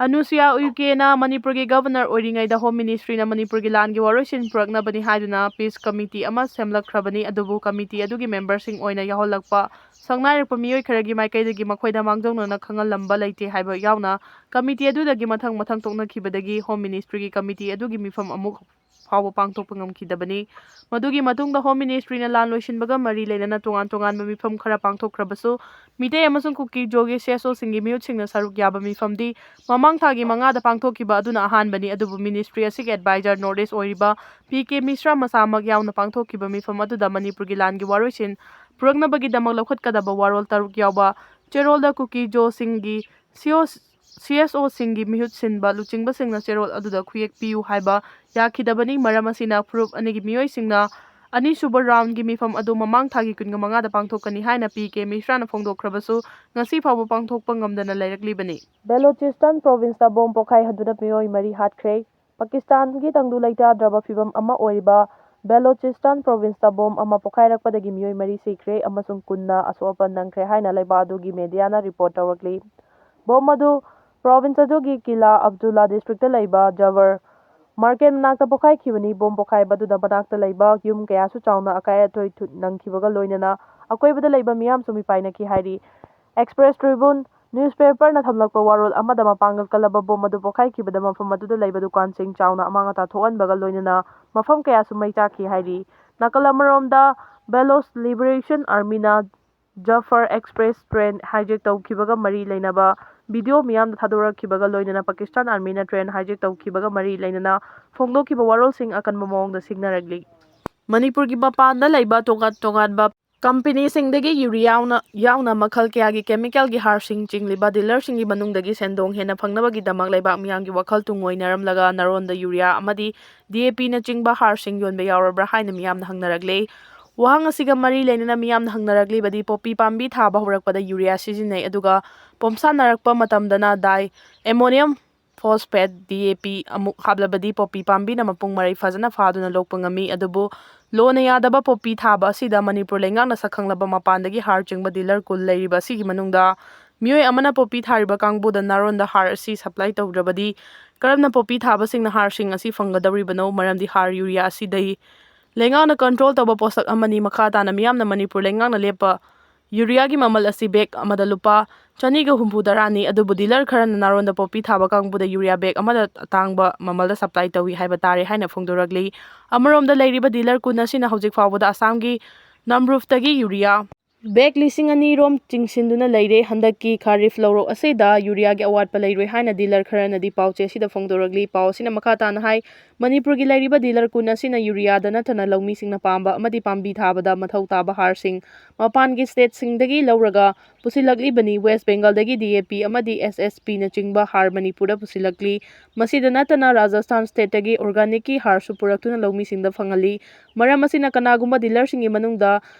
ꯑꯅꯨꯁꯨꯌꯥ ꯎꯏꯀꯦꯅ ꯃꯅꯤꯄꯨꯔꯒꯤ governor ꯑꯣꯏꯔꯤꯉꯩꯗ Home Ministryꯅ ꯃꯅꯤꯄꯨꯔꯒꯤ ꯂꯥꯟꯒꯤ ꯋꯥꯔꯣꯏꯁꯤꯟ ꯄꯨꯔꯛꯅꯕꯅꯤ ꯍꯥꯏꯗꯨꯅ peace committee ꯑꯃ ꯁꯦꯝꯂꯛꯈ꯭ꯔꯕꯅꯤ꯫ ꯑꯗꯨꯕꯨ committee ꯑꯗꯨꯒꯤ memberꯁꯤꯡ ꯑꯣꯏꯅ ꯌꯥꯎꯍꯜꯂꯛꯄ ꯁꯛꯅꯥꯏꯔꯛꯄ ꯃꯤꯑꯣꯏ ꯈꯔꯒꯤ ꯃꯥꯏꯀꯩꯗꯒꯤ ꯃꯈꯣꯏꯗ ꯃꯥꯡꯖꯧꯅꯅ ꯈꯪꯍꯜꯂꯝꯕ ꯂꯩꯇꯦ ꯍꯥꯏꯕ ꯌꯥꯎꯅ, committee ꯑꯗꯨꯗꯒꯤ ꯃꯊꯪ ꯃꯊꯪ ꯇꯣꯛꯅꯈꯤꯕꯗꯒꯤ Home Ministryꯒꯤ committee ꯑꯗꯨꯒꯤ ꯃꯤꯐꯝ ꯑꯃꯨꯛ ꯐꯥꯎꯕ ꯄꯥꯡꯊꯣꯛꯄ ꯉꯝꯈꯤꯗꯕꯅꯤ꯫ ꯃꯗꯨꯒꯤ ꯃꯇꯨꯡꯗ Home Ministryꯅ ꯂꯥꯟ ꯂꯣꯏꯁꯤꯟꯕꯒ ꯃꯔꯤ ꯂꯩꯅꯅ ꯇꯣꯉꯥꯟ ꯇꯣꯉꯥꯟꯕ ꯃꯤꯐꯝ ꯈꯔ ꯄꯥꯡꯊꯣꯛꯈ꯭ꯔꯕꯁꯨ, ꯃꯤꯇꯩ ꯑꯃꯁꯨꯡ ꯀꯨꯀꯤ ꯖꯣꯒꯤ C S Oꯁꯤꯡꯒꯤ ꯃꯤꯍꯨꯠꯁꯤꯡꯅ ꯁꯔꯨꯛ ꯌꯥꯕ ꯃꯤꯐꯝꯗꯤ ꯃꯃꯥꯡ ꯊꯥꯒꯤ ꯃꯉꯥꯗ ꯄꯥꯡꯊꯣꯛꯈꯤꯕ ꯑꯗꯨꯅ ꯑꯍꯥꯟꯕꯅꯤ꯫ ꯑꯗꯨꯕꯨ ministry ꯑꯁꯤꯒꯤ advisor North East ꯑꯣꯏꯔꯤꯕ P K ꯃꯤꯁ꯭ꯔꯥ ꯃꯁꯥꯃꯛ ꯌꯥꯎꯅ ꯄꯥꯡꯊꯣꯛꯈꯤꯕ ꯃꯤꯐꯝ ꯑꯗꯨꯗ ꯃꯅꯤꯄꯨꯔꯒꯤ ꯂꯥꯟꯒꯤ ꯋꯥꯔꯣꯏꯁꯤꯟ ꯄꯨꯔꯛꯅꯕꯒꯤꯗꯃꯛ ꯂꯧꯈꯠꯀꯗꯕ ꯋꯥꯔꯣꯜ ꯇꯔꯨꯛ ꯌꯥꯎꯕ ꯆꯦꯔꯣꯜꯗ ꯀꯨꯀꯤ ꯖꯣꯁꯤꯡꯒꯤ C O C S Oꯁꯤꯡꯒꯤ ꯃꯤꯍꯨꯠ ꯁꯤꯟꯕ ꯂꯨꯆꯤꯡꯕꯁꯤꯡꯅ ꯆꯦꯔꯣꯜ ꯑꯗꯨꯗ ꯈꯨꯌꯦꯛ ꯄꯤꯌꯨ ꯍꯥꯏꯕ ꯌꯥꯈꯤꯗꯕꯅꯤ꯫ ꯃꯔꯝ ꯑꯁꯤꯅ ꯐꯨꯔꯨꯞ ꯑꯅꯤꯒꯤ ꯃꯤꯑꯣꯏꯁꯤꯡꯅ ꯑꯅꯤꯁꯨꯕ roundꯒꯤ ꯃꯤꯐꯝ ꯑꯗꯨ ꯃꯃꯥꯡ ꯊꯥꯒꯤ ꯀꯨꯟꯃꯉꯥꯗ ꯄꯥꯡꯊꯣꯛꯀꯅꯤ ꯍꯥꯏꯅ P K ꯃꯤꯁ꯭ꯔꯥꯅ ꯐꯣꯡꯗꯣꯛꯈ꯭ꯔꯕꯁꯨ, ꯉꯁꯤ ꯐꯥꯎꯕ ꯄꯥꯡꯊꯣꯛꯄ ꯉꯝꯗꯅ ꯂꯩꯔꯛꯂꯤꯕꯅꯤ꯫ ꯕꯦꯂꯣꯆꯤꯁꯇꯥꯟ provinceꯇ ꯕꯣꯝ ꯄꯣꯈꯥꯏꯍꯟꯗꯨꯅ ꯃꯤꯑꯣꯏ ꯃꯔꯤ ꯍꯥꯠꯈ꯭ꯔꯦ꯫ ꯄꯥꯀꯤꯁꯇꯥꯟꯒꯤ ꯇꯪꯗꯨ ꯂꯩꯇꯥꯗ꯭ꯔꯕ ꯐꯤꯚꯝ ꯑꯃ ꯑꯣꯏꯔꯤꯕ ꯕꯦꯂꯣꯆꯤꯁꯇꯥꯟ provinceꯇ ꯕꯣꯝ ꯑꯃ ꯄꯣꯈꯥꯏꯔꯛꯄꯗꯒꯤ ꯃꯤꯑꯣꯏ ꯃꯔꯤ ꯁꯤꯈ꯭ꯔꯦ ꯑꯃꯁꯨꯡ ꯀꯨꯟꯅ ꯑꯁꯣꯛ ꯑꯄꯟ ꯅꯪꯈ꯭ꯔꯦ ꯍꯥꯏꯅ ꯂꯩꯕꯥꯛ ꯑꯗꯨꯒꯤ mediaꯅ report ꯇꯧꯔꯛꯂꯤ꯫ ꯕꯣꯝ ꯑꯗꯨ province ꯑꯗꯨꯒꯤ ꯀꯤꯂꯥ ꯑꯕꯗꯨꯜꯂꯥ districtꯇ ꯂꯩꯕ ꯖꯕꯔ market ꯃꯅꯥꯛꯇ ꯄꯣꯈꯥꯏꯈꯤꯕꯅꯤ꯫ ꯕꯣꯝ ꯄꯣꯈꯥꯏꯕꯗꯨꯗ ꯃꯅꯥꯛꯇ ꯂꯩꯕ ꯌꯨꯝ ꯀꯌꯥꯁꯨ ꯆꯥꯎꯅ ꯑꯀꯥꯏ ꯑꯇꯣꯏ ꯊꯨ-, ꯅꯪꯈꯤꯕꯒ ꯂꯣꯏꯅꯅ ꯑꯀꯣꯏꯕꯗ ꯂꯩꯕ ꯃꯤꯌꯥꯝꯁꯨ ꯃꯤꯄꯥꯏꯅꯈꯤ ꯍꯥꯏꯔꯤ꯫ Express Tribune newspaperꯅ ꯊꯝꯂꯛꯄ ꯋꯥꯔꯣꯜ ꯑꯃꯗ, ꯃꯄꯥꯡꯒꯜ ꯀꯜꯂꯕ ꯕꯣꯝ ꯑꯗꯨ ꯄꯣꯈꯥꯏꯈꯤꯕꯗ ꯃꯐꯝ ꯑꯗꯨꯗ ꯂꯩꯕ ꯗꯨꯀꯥꯟꯁꯤꯡ ꯆꯥꯎꯅ ꯑꯃꯥꯡ ꯑꯇꯥ ꯊꯣꯛꯍꯟꯕꯒ ꯂꯣꯏꯅꯅ ꯃꯐꯝ ꯀꯌꯥꯁꯨ ꯃꯩ ꯆꯥꯛꯈꯤ ꯍꯥꯏꯔꯤ꯫ ꯅꯥꯀꯜ ꯑꯃꯔꯣꯝꯗ, Baloch Liberation Armyꯅ Jafar Express train hijack ꯇꯧꯈꯤꯕꯒ ꯃꯔꯤ ꯂꯩꯅꯕ video ꯃꯤꯌꯥꯝꯗ ꯊꯥꯗꯣꯔꯛꯈꯤꯕꯒ ꯂꯣꯏꯅꯅ Pakistan Armyꯅ train hijack ꯇꯧꯈꯤꯕꯒ ꯃꯔꯤ ꯂꯩꯅꯅ ꯐꯣꯡꯗꯣꯛꯈꯤꯕ ꯋꯥꯔꯣꯜꯁꯤꯡ ꯑꯀꯟꯕ ꯃꯑꯣꯡꯗ ꯁꯤꯡꯅꯔꯛꯂꯤ꯫ ꯃꯅꯤꯄꯨꯔꯒꯤ ꯃꯄꯥꯟꯗ ꯂꯩꯕ ꯇꯣꯉꯥꯟ ꯇꯣꯉꯥꯟꯕ ꯀꯝꯄꯦꯅꯤꯁꯤꯡꯗꯒꯤ ꯌꯨꯔꯤꯌꯥ ꯌꯥꯎꯅ, ꯌꯥꯎꯅ ꯃꯈꯜ ꯀꯌꯥꯒꯤ ꯀꯦꯃꯤꯀꯦꯜꯒꯤ ꯍꯥꯔꯁꯤꯡ ꯆꯤꯡꯂꯤꯕ ꯗꯤꯂꯔꯁꯤꯡꯒꯤ ꯃꯅꯨꯡꯗꯒꯤ ꯁꯦꯟꯗꯣꯡ ꯍꯦꯟꯅ ꯐꯪꯅꯕꯒꯤꯗꯃꯛ ꯂꯩꯕꯥꯛ ꯃꯤꯌꯥꯝꯒꯤ ꯋꯥꯈꯜ ꯇꯨꯡꯑꯣꯏꯅꯔꯝꯂꯒ ꯅꯥꯔꯣꯟꯗ ꯌꯨꯔꯤꯌꯥ ꯑꯃꯗꯤ ꯗꯤ ꯑꯦ ꯄꯤꯅꯆꯤꯡꯕ ꯍꯥꯔꯁꯤꯡ ꯌꯣꯟꯕ ꯌꯥꯎꯔꯕ꯭ꯔꯥ ꯍꯥꯏꯅ ꯃꯤꯌꯥꯝꯅ ꯍꯪꯅꯔꯛꯂꯦ꯫ ꯋꯥꯍꯪ ꯑꯁꯤꯒ ꯃꯔꯤ ꯂꯩꯅꯅ ꯃꯤꯌꯥꯝꯅ ꯍꯪꯅꯔꯛꯂꯤꯕꯗꯤ ꯄꯣꯄꯤ ꯄꯥꯝꯕꯤ ꯊꯥꯕ ꯍꯧꯔꯛꯄꯗ ꯌꯨꯔꯤꯌꯥ ꯁꯤꯖꯤꯟꯅꯩ, ꯑꯗꯨꯒ ꯄꯣꯝꯁꯥꯟꯅꯔꯛꯄ ꯃꯇꯝꯗꯅ ꯗꯥꯏ ꯑꯦꯃꯣꯅꯤꯌꯝ ꯐꯣꯁꯐꯦꯠ, ꯗꯤ ꯑꯦ ꯄꯤ, ꯑꯃꯨꯛ ꯍꯥꯞꯂꯕꯗꯤ ꯄꯣꯄꯤ ꯄꯥꯝꯕꯤꯅ ꯃꯄꯨꯡ ꯃꯔꯩ ꯐꯖꯅ ꯐꯥꯗꯨꯅ ꯂꯣꯛꯄ ꯉꯝꯃꯤ꯫ ꯑꯗꯨꯕꯨ ꯂꯣꯅ ꯌꯥꯗꯕ ꯄꯣꯄꯤ ꯊꯥꯕ ꯑꯁꯤꯗ ꯃꯅꯤꯄꯨꯔ ꯂꯩꯉꯥꯛꯅ ꯁꯛꯈꯪꯂꯕ ꯃꯄꯥꯟꯗꯒꯤ ꯍꯥꯔ ꯆꯤꯡꯕ ꯗꯤꯂꯔ ꯀꯨꯟ ꯂꯩꯔꯤꯕ ꯑꯁꯤꯒꯤ ꯃꯅꯨꯡꯗ ꯃꯤꯑꯣꯏ ꯑꯃꯅ ꯄꯣꯄꯤ ꯊꯥꯔꯤꯕ ꯀꯥꯡꯕꯨꯗ ꯅꯥꯔꯣꯟꯗ ꯍꯥꯔ ꯑꯁꯤ ꯁꯄ꯭ꯂꯥꯏ ꯇꯧꯗ꯭ꯔꯕꯗꯤ ꯀꯔꯝꯅ ꯄꯣꯄꯤ ꯊꯥꯕꯁꯤꯡꯅ ꯍꯥꯔꯁꯤꯡ ꯑꯁꯤ ꯐꯪꯒꯗꯧꯔꯤꯕꯅꯣ? ꯃꯔꯝꯗꯤ ꯍꯥꯔ ꯌꯨꯔꯤꯌꯥ ꯑꯁꯤꯗꯩ ꯂꯩꯉꯥꯛꯅ ꯀꯟꯇ꯭ꯔꯣꯜ ꯇꯧꯕ ꯄꯣꯠꯁꯛ ꯑꯃꯅꯤ꯫ ꯃꯈꯥ ꯇꯥꯅ ꯃꯤꯌꯥꯝꯅ ꯃꯅꯤꯄꯨꯔ ꯂꯩꯉꯥꯛꯅ ꯂꯦꯞꯄ ꯌꯨꯔꯤꯌꯥꯒꯤ ꯃꯃꯜ ꯑꯁꯤ ꯕꯦꯒ ꯑꯃꯗ ꯂꯨꯄꯥ ꯆꯅꯤꯒ ꯍꯨꯝꯐꯨ ꯇꯔꯥꯅꯤ, ꯑꯗꯨꯕꯨ ꯗꯤꯂꯔ ꯈꯔꯅ ꯅꯥꯔꯣꯟꯗ ꯄꯣꯄꯤ ꯊꯥꯕ ꯀꯥꯡꯕꯨꯗ ꯌꯨꯔꯤꯌꯥ ꯕꯦꯒ ꯑꯃꯗ ꯑꯇꯥꯡꯕ ꯃꯃꯜꯗ ꯁꯄ꯭ꯂꯥꯏ ꯇꯧꯏ ꯍꯥꯏꯕ ꯇꯥꯔꯦ ꯍꯥꯏꯅ ꯐꯣꯡꯗꯣꯔꯛꯂꯤ꯫ ꯑꯃꯔꯣꯝꯗ ꯂꯩꯔꯤꯕ ꯗꯤꯂꯔ ꯀꯨꯟ ꯑꯁꯤꯅ ꯍꯧꯖꯤꯛ ꯐꯥꯎꯕꯗ ꯑꯁꯥꯝꯒꯤ ꯅꯝꯔꯨꯐꯇꯒꯤ ꯌꯨꯔꯤꯌꯥ ꯕꯦꯒ ꯂꯤꯁꯤꯡ ꯑꯅꯤ ꯔꯣꯝ ꯆꯤꯡꯁꯤꯟꯗꯨꯅ ꯂꯩꯔꯦ꯫ ꯍꯟꯗꯛꯀꯤ ꯈꯥꯔꯤꯐ ꯂꯧꯔꯣꯛ ꯑꯁꯤꯗ ꯌꯨꯔꯤꯌꯥꯒꯤ ꯑꯋꯥꯠꯄ ꯂꯩꯔꯣꯏ ꯍꯥꯏꯅ ꯗꯤꯂꯔ ꯈꯔꯅꯗꯤ ꯄꯥꯎꯆꯦ ꯑꯁꯤꯗ ꯐꯣꯡꯗꯣꯔꯛꯂꯤ꯫ ꯄꯥꯎ ꯑꯁꯤꯅ ꯃꯈꯥ ꯇꯥꯅ ꯍꯥꯏ, ꯃꯅꯤꯄꯨꯔꯒꯤ ꯂꯩꯔꯤꯕ ꯗꯤꯂꯔ ꯀꯨꯟ ꯑꯁꯤꯅ ꯌꯨꯔꯤꯌꯥꯗ ꯅꯠꯇꯅ ꯂꯧꯃꯤꯁꯤꯡꯅ ꯄꯥꯝꯕ ꯑꯃꯗꯤ ꯄꯥꯝꯕꯤ ꯊꯥꯕꯗ ꯃꯊꯧ ꯇꯥꯕ ꯍꯥꯔꯁꯤꯡ ꯃꯄꯥꯟꯒꯤ ꯁ꯭ꯇꯦꯠꯁꯤꯡꯗꯒꯤ ꯂꯧꯔꯒ ꯄꯨꯁꯤꯜꯂꯛꯂꯤꯕꯅꯤ꯫ ꯋꯦꯁ ꯕꯦꯡꯒꯜꯗꯒꯤ ꯗꯤ ꯑꯦ ꯄꯤ ꯑꯃꯗꯤ ꯑꯦꯁ ꯑꯦꯁ ꯄꯤꯅꯆꯤꯡꯕ ꯍꯥꯔ ꯃꯅꯤꯄꯨꯔꯗ ꯄꯨꯁꯤꯜꯂꯛꯂꯤ꯫ ꯃꯁꯤꯗ ꯅꯠꯇꯅ ꯔꯥꯖꯁꯊꯥꯟ ꯁ꯭ꯇꯦꯠꯇꯒꯤ ꯑꯣꯔꯒꯥꯅꯤꯛꯀꯤ ꯍꯥꯔꯁꯨ ꯄꯨꯔꯛꯇꯨꯅ ꯂꯧꯃꯤꯁꯤꯡꯗ ꯐꯪꯍꯜꯂꯤ꯫ ꯃꯔꯝ ꯑꯁꯤꯅ ꯀꯅꯥꯒꯨꯝꯕ ꯗꯤꯂꯔꯁꯤꯡꯒꯤ ꯃꯅꯨꯡꯗ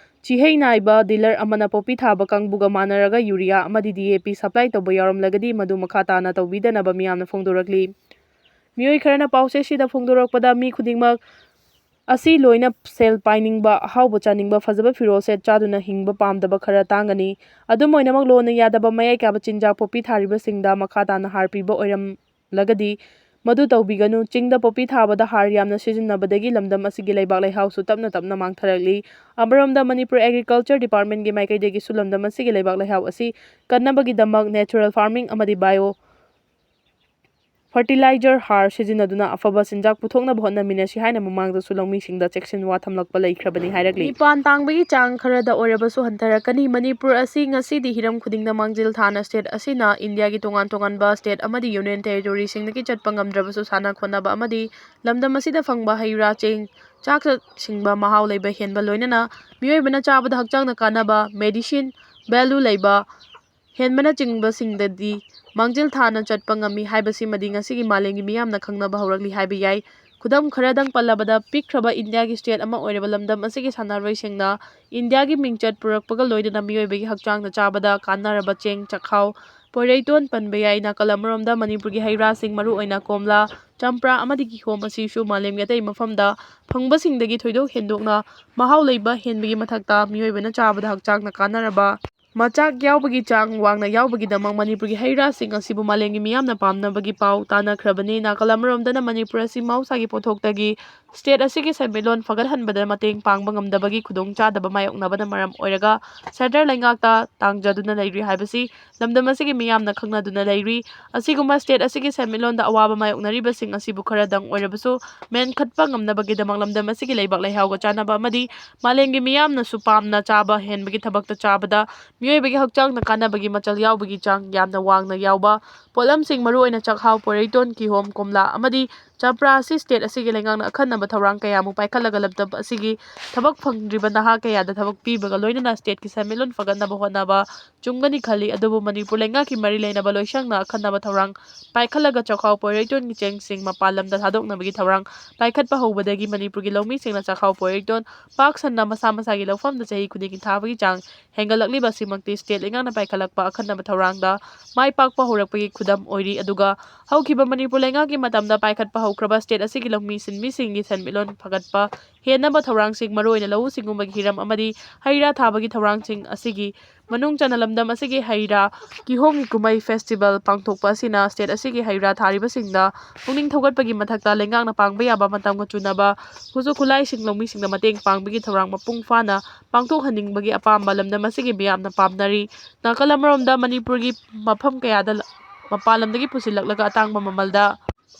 ꯆꯤꯍꯩ ꯅꯥꯏꯕ ꯗꯤꯂꯔ ꯑꯃꯅ ꯄꯣꯄꯤ ꯊꯥꯕ ꯀꯥꯡꯕꯨꯒ ꯃꯥꯟꯅꯔꯒ ꯌꯨꯔꯤꯌꯥ ꯑꯃꯗꯤ ꯗꯤ ꯑꯦ ꯄꯤ ꯁꯄ꯭ꯂꯥꯏ ꯇꯧꯕ ꯌꯥꯎꯔꯝꯂꯒꯗꯤ ꯃꯗꯨ ꯃꯈꯥ ꯇꯥꯅ ꯇꯧꯕꯤꯗꯅꯕ ꯃꯤꯌꯥꯝꯅ ꯐꯣꯡꯗꯣꯔꯛꯂꯤ꯫ ꯃꯤꯑꯣꯏ ꯈꯔꯅ ꯄꯥꯎꯆꯦꯁꯤꯗ ꯐꯣꯡꯗꯣꯔꯛꯄꯗ ꯃꯤ ꯈꯨꯗꯤꯡꯃꯛ ꯑꯁꯤ ꯂꯣꯏꯅ ꯁꯦꯜ ꯄꯥꯏꯅꯤꯡꯕ, ꯑꯍꯥꯎꯕ ꯆꯥꯅꯤꯡꯕ, ꯐꯖꯕ ꯐꯤꯔꯣꯜ ꯁꯦꯠ ꯆꯥꯗꯨꯅ ꯍꯤꯡꯕ ꯄꯥꯝꯗꯕ ꯈꯔ ꯇꯥꯡꯒꯅꯤ꯫ ꯑꯗꯨꯝ ꯑꯣꯏꯅꯃꯛ ꯂꯣꯟꯅ ꯌꯥꯗꯕ ꯃꯌꯥꯏ ꯀꯥꯕ ꯆꯤꯟꯖꯥꯛ ꯄꯣꯄꯤ ꯊꯥꯔꯤꯕꯁꯤꯡꯗ ꯃꯈꯥ ꯇꯥꯅ ꯍꯥꯔ ꯄꯤꯕ ꯑꯣꯏꯔꯝꯂꯒꯗꯤ ꯃꯗꯨ ꯇꯧꯕꯤꯒꯅꯨ꯫ ꯆꯤꯡꯗ ꯄꯣꯄꯤ ꯊꯥꯕꯗ ꯍꯥꯔ ꯌꯥꯝꯅ ꯁꯤꯖꯤꯟꯅꯕꯗꯒꯤ ꯂꯝꯗꯝ ꯑꯁꯤꯒꯤ ꯂꯩꯕꯥꯛ ꯂꯩꯍꯥꯎꯁꯨ ꯇꯞꯅ ꯇꯞꯅ ꯃꯥꯡꯊꯔꯛꯂꯤ꯫ ꯑꯃꯔꯣꯝꯗ ꯃꯅꯤꯄꯨꯔ ꯑꯦꯒ꯭ꯔꯤꯀꯜꯆꯔ ꯗꯤꯄꯥꯔꯠꯃꯦꯟꯒꯤ ꯃꯥꯏꯀꯩꯗꯒꯤꯁꯨ ꯂꯝꯗꯝ ꯑꯁꯤꯒꯤ ꯂꯩꯕꯥꯛ ꯂꯩꯍꯥꯎ ꯑꯁꯤ ꯀꯟꯅꯕꯒꯤꯗꯃꯛ natural farming ꯑꯃꯗꯤ bio fertilizer, ꯍꯥꯔ ꯁꯤꯖꯤꯟꯅꯗꯨꯅ ꯑꯐꯕ ꯆꯤꯟꯖꯥꯛ ꯄꯨꯊꯣꯛꯅꯕ ꯍꯣꯠꯅꯃꯤꯟꯅꯁꯤ ꯍꯥꯏꯅ ꯃꯃꯥꯡꯗꯁꯨ ꯂꯧꯃꯤꯁꯤꯡꯗ ꯆꯦꯛꯁꯤꯟꯋꯥ ꯊꯝꯂꯛꯄ ꯂꯩꯈ꯭ꯔꯕꯅꯤ ꯍꯥꯏꯔꯛꯂꯤ꯫ ꯃꯤꯄꯥꯟ ꯇꯥꯡꯕꯒꯤ ꯆꯥꯡ ꯈꯔꯗ ꯑꯣꯏꯔꯕꯁꯨ ꯍꯟꯊꯔꯛꯀꯅꯤ꯫ ꯃꯅꯤꯄꯨꯔ ꯑꯁꯤ ꯉꯁꯤꯗꯤ ꯍꯤꯔꯝ ꯈꯨꯗꯤꯡꯗ ꯃꯥꯡꯖꯤꯜ ꯊꯥꯅ state ꯑꯁꯤꯅ ꯏꯟꯗꯤꯌꯥꯒꯤ ꯇꯣꯉꯥꯟ ꯇꯣꯉꯥꯟꯕ state ꯑꯃꯗꯤ union territoryꯁꯤꯡꯗꯒꯤ ꯆꯠꯄ ꯉꯝꯗ꯭ꯔꯕꯁꯨ ꯁꯥꯟꯅ ꯈꯣꯠꯅꯕ ꯑꯃꯗꯤ ꯂꯝꯗꯝ ꯑꯁꯤꯗ ꯐꯪꯕ ꯍꯩ ꯔꯥ, ꯆꯦꯡ, ꯆꯥꯛ ꯆꯥ ꯁꯤꯡꯕ ꯃꯍꯥꯎ ꯂꯩꯕ ꯍꯦꯟꯕ ꯂꯣꯏꯅꯅ ꯃꯤꯑꯣꯏꯕꯅ ꯆꯥꯕꯗ ꯍꯛꯆꯥꯡꯗ ꯀꯥꯟꯅꯕ, medicine value ꯂꯩꯕ ꯍꯦꯟꯕꯅꯆꯤꯡꯕꯁꯤꯡꯗꯗꯤ ꯃꯥꯡꯖꯤꯜ ꯊꯥꯅ ꯆꯠꯄ ꯉꯝꯃꯤ ꯍꯥꯏꯕꯁꯤꯃꯗꯤ ꯉꯁꯤꯒꯤ ꯃꯥꯂꯦꯝꯒꯤ ꯃꯤꯌꯥꯝꯅ ꯈꯪꯅꯕ ꯍꯧꯔꯛꯂꯤ ꯍꯥꯏꯕ ꯌꯥꯏ꯫ ꯈꯨꯗꯝ ꯈꯔꯗꯪ ꯄꯜꯂꯕꯗ, ꯄꯤꯛꯈ꯭ꯔꯕ ꯏꯟꯗꯤꯌꯥꯒꯤ state ꯑꯃ ꯑꯣꯏꯔꯤꯕ ꯂꯝꯗꯝ ꯑꯁꯤꯒꯤ ꯁꯥꯟꯅꯔꯣꯏꯁꯤꯡꯅ ꯏꯟꯗꯤꯌꯥꯒꯤ ꯃꯤꯡꯆꯠ ꯄꯨꯔꯛꯄꯒ ꯂꯣꯏꯅꯅ ꯃꯤꯑꯣꯏꯕꯒꯤ ꯍꯛꯆꯥꯡꯗ ꯆꯥꯕꯗ ꯀꯥꯟꯅꯔꯕ ꯆꯦꯡ, ꯆꯥꯛꯍꯥꯎ, ꯄꯣꯏꯔꯩꯇꯣꯟ ꯄꯟꯕ ꯌꯥꯏ꯫ ꯅꯥꯀꯜ ꯑꯃꯔꯣꯝꯗ ꯃꯅꯤꯄꯨꯔꯒꯤ ꯍꯩ ꯔꯥꯁꯤꯡ, ꯃꯔꯨꯑꯣꯏꯅ ꯀꯣꯝꯂꯥ, ꯆꯝꯄ꯭ꯔꯥ ꯑꯃꯗꯤ ꯀꯤꯍꯣꯝ ꯑꯁꯤꯁꯨ ꯃꯥꯂꯦꯝꯒꯤ ꯑꯇꯩ ꯃꯐꯝꯗ ꯐꯪꯕꯁꯤꯡꯗꯒꯤ ꯊꯣꯏꯗꯣꯛ ꯍꯦꯟꯗꯣꯛꯅ ꯃꯍꯥꯎ ꯂꯩꯕ ꯍꯦꯟꯕꯒꯤ ꯃꯊꯛꯇ ꯃꯤꯑꯣꯏꯕꯅ ꯆꯥꯕꯗ ꯍꯛꯆꯥꯡꯗ ꯀꯥꯟꯅꯔꯕ ꯃꯆꯥꯛ ꯌꯥꯎꯕꯒꯤ ꯆꯥꯡ ꯋꯥꯡꯅ ꯌꯥꯎꯕꯒꯤꯗꯃꯛ ꯃꯅꯤꯄꯨꯔꯒꯤ ꯍꯩ ꯔꯥꯁꯤꯡ ꯑꯁꯤꯕꯨ ꯃꯥꯂꯦꯝꯒꯤ ꯃꯤꯌꯥꯝꯅ ꯄꯥꯝꯅꯕꯒꯤ ꯄꯥꯎ ꯇꯥꯅꯈ꯭ꯔꯕꯅꯤ꯫ ꯅꯥꯀꯜ ꯑꯃꯔꯣꯝꯗꯅ ꯃꯅꯤꯄꯨꯔ ꯑꯁꯤ ꯃꯍꯧꯁꯥꯒꯤ ꯄꯣꯠꯊꯣꯛꯇꯒꯤ state ꯑꯁꯤꯒꯤ ꯁꯦꯟꯃꯤꯠꯂꯣꯟ ꯐꯒꯠꯍꯟꯕꯗ ꯃꯇꯦꯡ ꯄꯥꯡꯕ ꯉꯝꯗꯕꯒꯤ ꯈꯨꯗꯣꯡꯆꯥꯗꯕ ꯃꯥꯌꯣꯛꯅꯕꯅ ꯃꯔꯝ ꯑꯣꯏꯔꯒ centre ꯂꯩꯉꯥꯛꯇ ꯇꯥꯡꯖꯗꯨꯅ ꯂꯩꯔꯤ ꯍꯥꯏꯕꯁꯤ ꯂꯝꯗꯝ ꯑꯁꯤꯒꯤ ꯃꯤꯌꯥꯝꯅ ꯈꯪꯅꯗꯨꯅ ꯂꯩꯔꯤ꯫ ꯑꯁꯤꯒꯨꯝꯕ state ꯑꯁꯤꯒꯤ ꯁꯦꯟꯃꯤꯠꯂꯣꯟꯗ ꯑꯋꯥꯕ ꯃꯥꯌꯣꯛꯅꯔꯤꯕꯁꯤꯡ ꯑꯁꯤꯕꯨ ꯈꯔꯗꯪ ꯑꯣꯏꯔꯕꯁꯨ ꯃꯦꯟꯈꯠꯄ ꯉꯝꯅꯕꯒꯤꯗꯃꯛ ꯂꯝꯗꯝ ꯑꯁꯤꯒꯤ ꯂꯩꯕꯥꯛ ꯂꯩꯍꯥꯎꯒ ꯆꯥꯟꯅꯕ ꯑꯃꯗꯤ ꯃꯥꯂꯦꯝꯒꯤ ꯃꯤꯌꯥꯝꯅꯁꯨ ꯄꯥꯝꯅ ꯆꯥꯕ ꯍꯦꯟꯕꯒꯤ ꯊꯕꯛꯇ ꯆꯥꯕꯗ ꯃꯤꯑꯣꯏꯕꯒꯤ ꯍꯛꯆꯥꯡꯗ ꯀꯥꯟꯅꯕꯒꯤ ꯃꯆꯜ ꯌꯥꯎꯕꯒꯤ ꯆꯥꯡ ꯌꯥꯝꯅ ꯋꯥꯡꯅ ꯌꯥꯎꯕ ꯄꯣꯠꯂꯝꯁꯤꯡ, ꯃꯔꯨꯑꯣꯏꯅ ꯆꯥꯛꯍꯥꯎ, ꯄꯣꯏꯔꯩꯇꯣꯟ, ꯀꯤꯍꯣꯝ, ꯀꯣꯝꯂꯥ ꯑꯃꯗꯤ ꯆꯝꯄ꯭ꯔꯥ ꯑꯁꯤ state ꯑꯁꯤꯒꯤ ꯂꯩꯉꯥꯛꯅ ꯑꯈꯟꯅꯕ ꯊꯧꯔꯥꯡ ꯀꯌꯥꯃꯨꯛ ꯄꯥꯏꯈꯠꯂꯒ ꯂꯝꯗꯝ ꯑꯁꯤꯒꯤ ꯊꯕꯛ ꯐꯪꯗ꯭ꯔꯤꯕ ꯅꯍꯥ ꯀꯌꯥꯗ ꯊꯕꯛ ꯄꯤꯕꯒ ꯂꯣꯏꯅꯅ stateꯀꯤ ꯁꯦꯟꯃꯤꯠꯂꯣꯟ ꯐꯒꯠꯅꯕ ꯍꯣꯠꯅꯕ ꯆꯨꯝꯒꯅꯤ ꯈꯜꯂꯤ꯫ ꯑꯗꯨꯕꯨ ꯃꯅꯤꯄꯨꯔ ꯂꯩꯉꯥꯛꯀꯤ ꯃꯔꯤ ꯂꯩꯅꯕ ꯂꯣꯏꯁꯪꯅ ꯑꯈꯟꯅꯕ ꯊꯧꯔꯥꯡ ꯄꯥꯏꯈꯠꯂꯒ ꯆꯥꯛꯍꯥꯎ ꯄꯣꯏꯔꯩꯇꯣꯟꯒꯤ ꯆꯦꯡꯁꯤꯡ ꯃꯄꯥꯟ ꯂꯝꯗ ꯊꯥꯗꯣꯛꯅꯕꯒꯤ ꯊꯧꯔꯥꯡ ꯄꯥꯏꯈꯠꯄ ꯍꯧꯕꯗꯒꯤ ꯃꯅꯤꯄꯨꯔꯒꯤ ꯂꯧꯃꯤꯁꯤꯡꯅ ꯆꯥꯛꯍꯥꯎ ꯄꯣꯏꯔꯩꯇꯣꯟ ꯄꯥꯛ ꯁꯟꯅ ꯃꯁꯥ ꯃꯁꯥꯒꯤ ꯂꯧꯐꯝꯗ ꯆꯍꯤ ꯈꯨꯗꯤꯡꯒꯤ ꯊꯥꯕꯒꯤ ꯆꯥꯡ ꯍꯦꯟꯒꯠꯂꯛꯂꯤꯕ ꯑꯁꯤꯃꯛꯇꯤ state ꯂꯩꯉꯥꯛꯅ ꯄꯥꯏꯈꯠꯂꯛꯄ ꯑꯈꯟꯅꯕ ꯊꯧꯔꯥꯡꯗ ꯃꯥꯏ ꯄꯥꯛꯄ ꯍꯧꯔꯛꯄꯒꯤ ꯈꯨꯗꯝ ꯑꯣꯏꯔꯤ꯫ ꯑꯗꯨꯒ ꯍꯧꯈꯤꯕ ꯃꯅꯤꯄꯨꯔ ꯂꯩꯉꯥꯛꯀꯤ ꯃꯇꯝꯗ ꯄꯥꯏꯈꯠꯄ ꯍꯧꯈ꯭ꯔꯕ state ꯑꯁꯤꯒꯤ ꯂꯧꯃꯤ ꯁꯤꯟꯃꯤꯁꯤꯡꯒꯤ ꯁꯦꯟꯃꯤꯠꯂꯣꯟ ꯐꯒꯠꯄ ꯍꯦꯟꯅꯕ ꯊꯧꯔꯥꯡꯁꯤꯡ, ꯃꯔꯨꯑꯣꯏꯅ ꯂꯧꯎ ꯁꯤꯡꯎꯕꯒꯤ ꯍꯤꯔꯝ ꯑꯃꯗꯤ ꯍꯩ ꯔꯥ ꯊꯥꯕꯒꯤ ꯊꯧꯔꯥꯡꯁꯤꯡ ꯑꯁꯤꯒꯤ ꯃꯅꯨꯡ ꯆꯟꯅ ꯂꯝꯗꯝ ꯑꯁꯤꯒꯤ ꯍꯩ ꯔꯥ ꯀꯤꯍꯣꯝꯒꯤ ꯀꯨꯝꯍꯩ festival ꯄꯥꯡꯊꯣꯛꯄ ꯑꯁꯤꯅ state ꯑꯁꯤꯒꯤ ꯍꯩ ꯔꯥ ꯊꯥꯔꯤꯕꯁꯤꯡꯗ ꯄꯨꯛꯅꯤꯡ ꯊꯧꯒꯠꯄꯒꯤ ꯃꯊꯛꯇ ꯂꯩꯉꯥꯛꯅ ꯄꯥꯡꯕ ꯌꯥꯕ ꯃꯇꯝꯒ ꯆꯨꯅꯕ ꯈꯨꯠꯁꯨ ꯈꯨꯠꯂꯥꯏꯁꯤꯡ ꯂꯧꯃꯤꯁꯤꯡꯗ ꯃꯇꯦꯡ ꯄꯥꯡꯕꯒꯤ ꯊꯧꯔꯥꯡ ꯃꯄꯨꯡ ꯐꯥꯅ ꯄꯥꯡꯊꯣꯛꯍꯟꯅꯤꯡꯕꯒꯤ ꯑꯄꯥꯝꯕ ꯂꯝꯗꯝ ꯑꯁꯤꯒꯤ ꯃꯤꯌꯥꯝꯅ ꯄꯥꯝꯅꯔꯤ꯫ ꯅꯥꯀꯜ ꯑꯃꯔꯣꯝꯗ ꯃꯅꯤꯄꯨꯔꯒꯤ ꯃꯐꯝ ꯀꯌꯥꯗ ꯂ-, ꯃꯄꯥꯟ ꯂꯝꯗꯒꯤ ꯄꯨꯁꯤꯜꯂꯛꯂꯒ ꯑꯇꯥꯡꯕ ꯃꯃꯜꯗ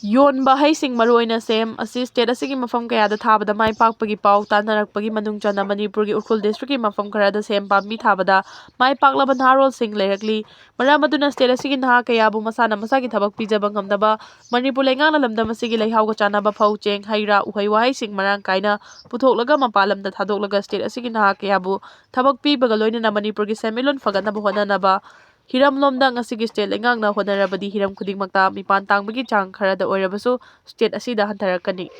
ꯌꯣꯟꯕ ꯍꯩꯁꯤꯡ, ꯃꯔꯨꯑꯣꯏꯅ ꯁꯦꯝ, ꯑꯁꯤ state ꯑꯁꯤꯒꯤ ꯃꯐꯝ ꯀꯌꯥꯗ ꯊꯥꯕꯗ ꯃꯥꯏ ꯄꯥꯛꯄꯒꯤ ꯄꯥꯎ ꯇꯥꯅꯔꯛꯄꯒꯤ ꯃꯅꯨꯡ ꯆꯟꯅ ꯃꯅꯤꯄꯨꯔꯒꯤ ꯎꯈ꯭ꯔꯨꯜ districtꯀꯤ ꯃꯐꯝ ꯈꯔꯗ ꯁꯦꯝ ꯄꯥꯝꯕꯤ ꯊꯥꯕꯗ ꯃꯥꯏ ꯄꯥꯛꯂꯕ ꯅꯍꯥꯔꯣꯜꯁꯤꯡ ꯂꯩꯔꯛꯂꯤ꯫ ꯃꯔꯝ ꯑꯗꯨꯅ state ꯑꯁꯤꯒꯤ ꯅꯍꯥ ꯀꯌꯥꯕꯨ ꯃꯁꯥꯅ ꯃꯁꯥꯒꯤ ꯊꯕꯛ ꯄꯤꯖꯕ ꯉꯝꯅꯕ ꯃꯅꯤꯄꯨꯔ ꯂꯩꯉꯥꯛꯅ ꯂꯝꯗꯝ ꯑꯁꯤꯒꯤ ꯂꯩꯍꯥꯎꯒ ꯆꯥꯟꯅꯕ ꯐꯧ, ꯆꯦꯡ, ꯍꯩ ꯔꯥ, ꯎꯍꯩ ꯋꯥꯍꯩꯁꯤꯡ ꯃꯔꯥꯡ ꯀꯥꯏꯅ ꯄꯨꯊꯣꯛꯂꯒ ꯃꯄꯥꯟ ꯂꯝꯗ ꯊꯥꯗꯣꯛꯂꯒ state ꯑꯁꯤꯒꯤ ꯅꯍꯥ ꯀꯌꯥꯕꯨ ꯊꯕꯛ ꯄꯤꯕꯒ ꯂꯣꯏꯅꯅ ꯃꯅꯤꯄꯨꯔꯒꯤ ꯁꯦꯟꯃꯤꯠꯂꯣꯟ ꯐꯒꯠꯅꯕ ꯍꯣꯠꯅꯅꯕ ꯍꯤꯔꯝꯂꯣꯝꯗ ꯉꯁꯤꯒꯤ state ꯂꯩꯉꯥꯛꯅ ꯍꯣꯠꯅꯔꯕꯗꯤ ꯍꯤꯔꯝ ꯈꯨꯗꯤꯡꯃꯛꯇ ꯃꯤꯄꯥꯟ ꯇꯥꯡꯕꯒꯤ ꯆꯥꯡ ꯈꯔꯗ ꯑꯣꯏꯔꯕꯁꯨ state ꯑꯁꯤꯗ ꯍꯟꯊꯔꯛꯀꯅꯤ꯫